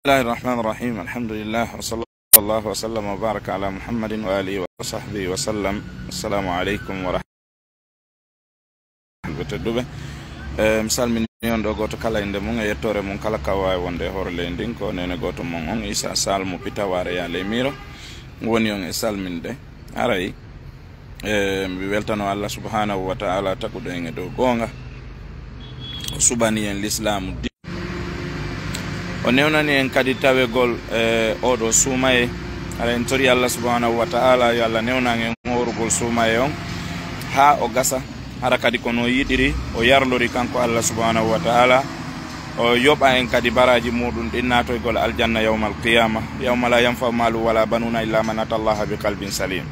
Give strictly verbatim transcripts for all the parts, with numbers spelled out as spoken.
Bismillahi rahmani rahim. Alhamdulillah. Wa sallallahu wa sallam wa baraka ala Muhammadin wa alihi wa sahbihi wa sallam. Assalamu alaikum wa rahmatullahi. Tedduɓe, eh, mi salmini on ɗo gooto kala innde mum e yettoore mum kala ka waawi wonde e hoore leydi ndin. Ko neene gooto mon on Isa Sal mo Pita Waare Yaale Miro woni on e salminde. Haray, eh, mi weltano Allah subhanahu wa ta'ala taguɗo en e dow goonga. O suɓani en lislaamu di-, o newnani en kadi tawegol, eh, oɗo suumaye. Haray en tori Allah subhanahu wa ta'ala yo Allah newnan en hoorugol suumaye on haa o gasa. Hara kadi kono o yiɗiri, o yarlori kanko Allah subhanahu wa ta'ala, o yoɓa en kadi baraji muɗum ɗin naatoygol aljanna yawmal qiyama, yawma la yanfa'u malu wala banuna illa man ata Allaha bi qalbin salim.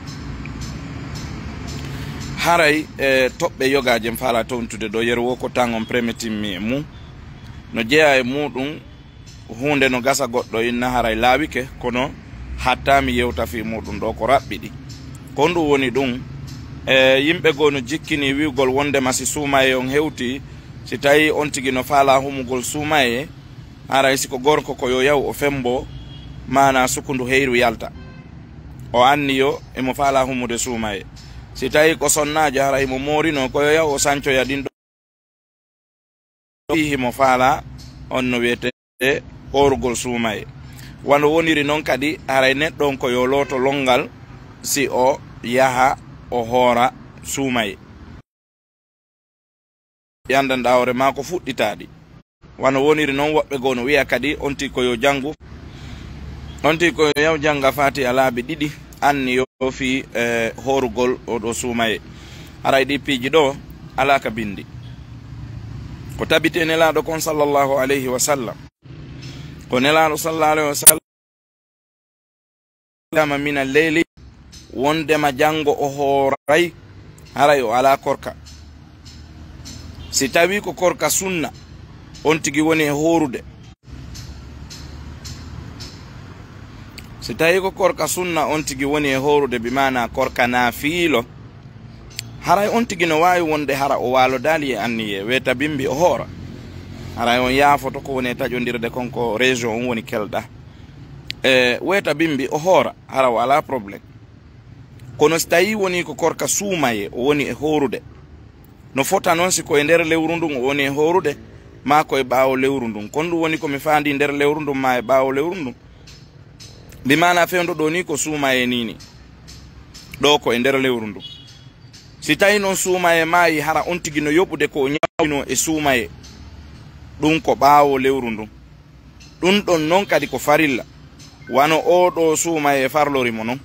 Haray, e toɓɓe yogaje mi faala towntude ɗo, yeru wo ko tan on premier timmi e mum. No jeeya e muɗum huunde no gasa goɗɗo inna haray laawike, kono hatta mi yewta fii muɗum ɗo ko raɓɓiɗi. Ko ndu woni ɗum, e yimɓe goo no jikkini wi'ugol wondema si suumaye on hewti, si tawi on tigi no faala humugol suumaye, haray si ko gorko ko yo yaw o fembo, maana sukundu heyru yalta. O anniyo emo faala humude suumaye. Si tawi ko sonnaajo, haray mo moorino ko yo yaw o sancoya ɗin ɗo. Himo faala on no wi'etee hoorugol suumaye. Wano woniri non kadi, haray neɗɗo on ko yo looto lonngal si o yaha o hoora suumaye. Yandanɗaa hoore maa ko fuɗɗitaaɗi. Wano woniri non, woɓɓe goo no wi'a kadi on tigi ko yo janngu, on tigi ko yo yaw jannga Faatiha laabi ɗiɗi, anniyo fii, eh, hoorugol oɗo suumaye. Haray ɗi piiji ɗo alaa ka binndi. Ko tabiti e Nelaaɗo kon sallallahu alayhi wa sallam. Ko Nelaaɗo sallallahu alayhi wa sallam qiyama mina leyli, wondema janngo o hooray, haray o alaa korka. Si tawi ko korka sunna, on tigi woni e hoorude. Si tawi ko korka sunna, on tigi woni e hoorude, bi maana korka naafiilo. Haray on tigi no waawi wonde hara o waalodaali e anniye, weeta bimbi o hoora. Haray on yaafoto ko woni e taƴondirde kon ko région on woni kelɗa. E weeta bimbi o hoora, hara o alaa problème. Kono si tawi woni ko korka suumaye o woni e hoorude, no fota non si ko e nder lewru ndun o woni e hoorude, maa ko e ɓaawo lewru ndun. Kon ɗum woni ko mi faandi nder lewru ndun maa e ɓaawo lewru ndun. Bi maana fewndo ɗo ni ko suumaye ni ni. Ɗo ko e nder lewru ndun. Si tawi non suumaye maayi, hara on tigi no yoɓude ko o ñawino e suumaye. Ɗum ko ɓaawo lewru ndun. Ɗum ɗon non kadi ko farilla. Wano oo ɗoo suumaye farlori mo non.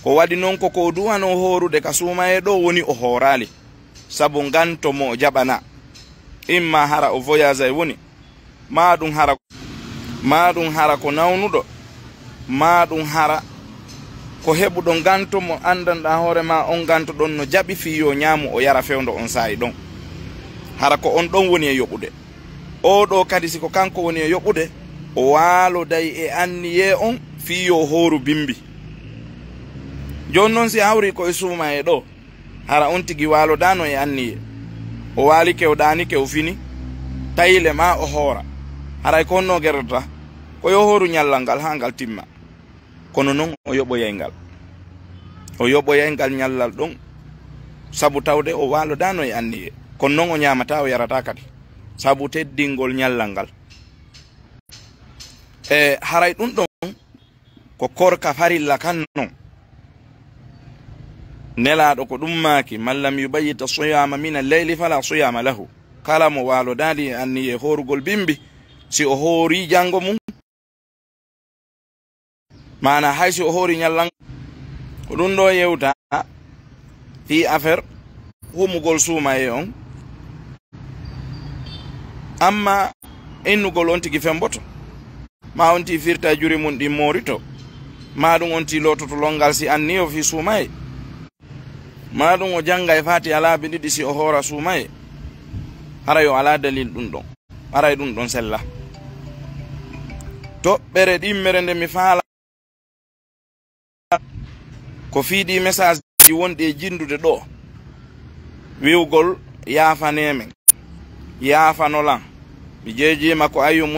Ko waɗi non ko ko duwano hoorude ka suumaye ɗoo woni o hooraali. Sabu nganto mo o jaɓana. Imma hara o voyage ay woni. Maa ɗum hara, maa ɗum hara ko nawnuɗo. Maa ɗum hara ko heɓuɗo nganto mo anndanɗaa hoore maa on nganto ɗon no jaɓi fii yo ñaamu o yara fewndo on saa'i ɗon. Hara ko on ɗon woni e yoɓude. Oo ɗoo kadi, si ko kanko woni e yoɓude, o waaloday e anniyee on fii yo hooru bimbi. Jooni non, si hawri ko e suumayee ɗoo, hara on tigi waalodaano e anniyee. O waalike, o ɗaanike, o fini, tawi le maa o hoora. Haray ko honno gerdata? Ko yo hooru ñallal ngal haa ngal timma. Kono non o yoɓoyay ngal. O yoɓoyay ngal ñallal ɗon, sabu tawde o waalodaano e anniyee. Kono non o ñaamataa, o yarataa kadi, sabu teddingol ñallal ngal. E haray ɗum ɗon ko korka farilla kan non. Nelaaɗo ko ɗum maaki, "Man lam yubayyita siyaama mina leyli fala siyaama lahu." Kala mo waalodaali e anniyee hoorugol bimbi, si o hoorii janngo mum, maana hay si o hoori ñallan, ko ɗum ɗo yewta fii affaire humugol suumaye on. Amma innugol on tigi femboto, ma on tigi firta e juri mum ɗin moorito, ma ɗum on tigi loototo lonngal si anniyo fii suumaye, ma ɗum o jannga e Faatiha laabi ɗiɗi si o hoora suumaye, hara yo alaa dalil ɗum ɗon. Haray ɗum ɗon sella. Toɓɓere ɗimmere nde mi faala ko fii ɗii message ji wonɗi e jinndude ɗo, wi'ugol, "Yaafanee men, yaafano lan. Mi jeejiima ko Ayyu Mus-,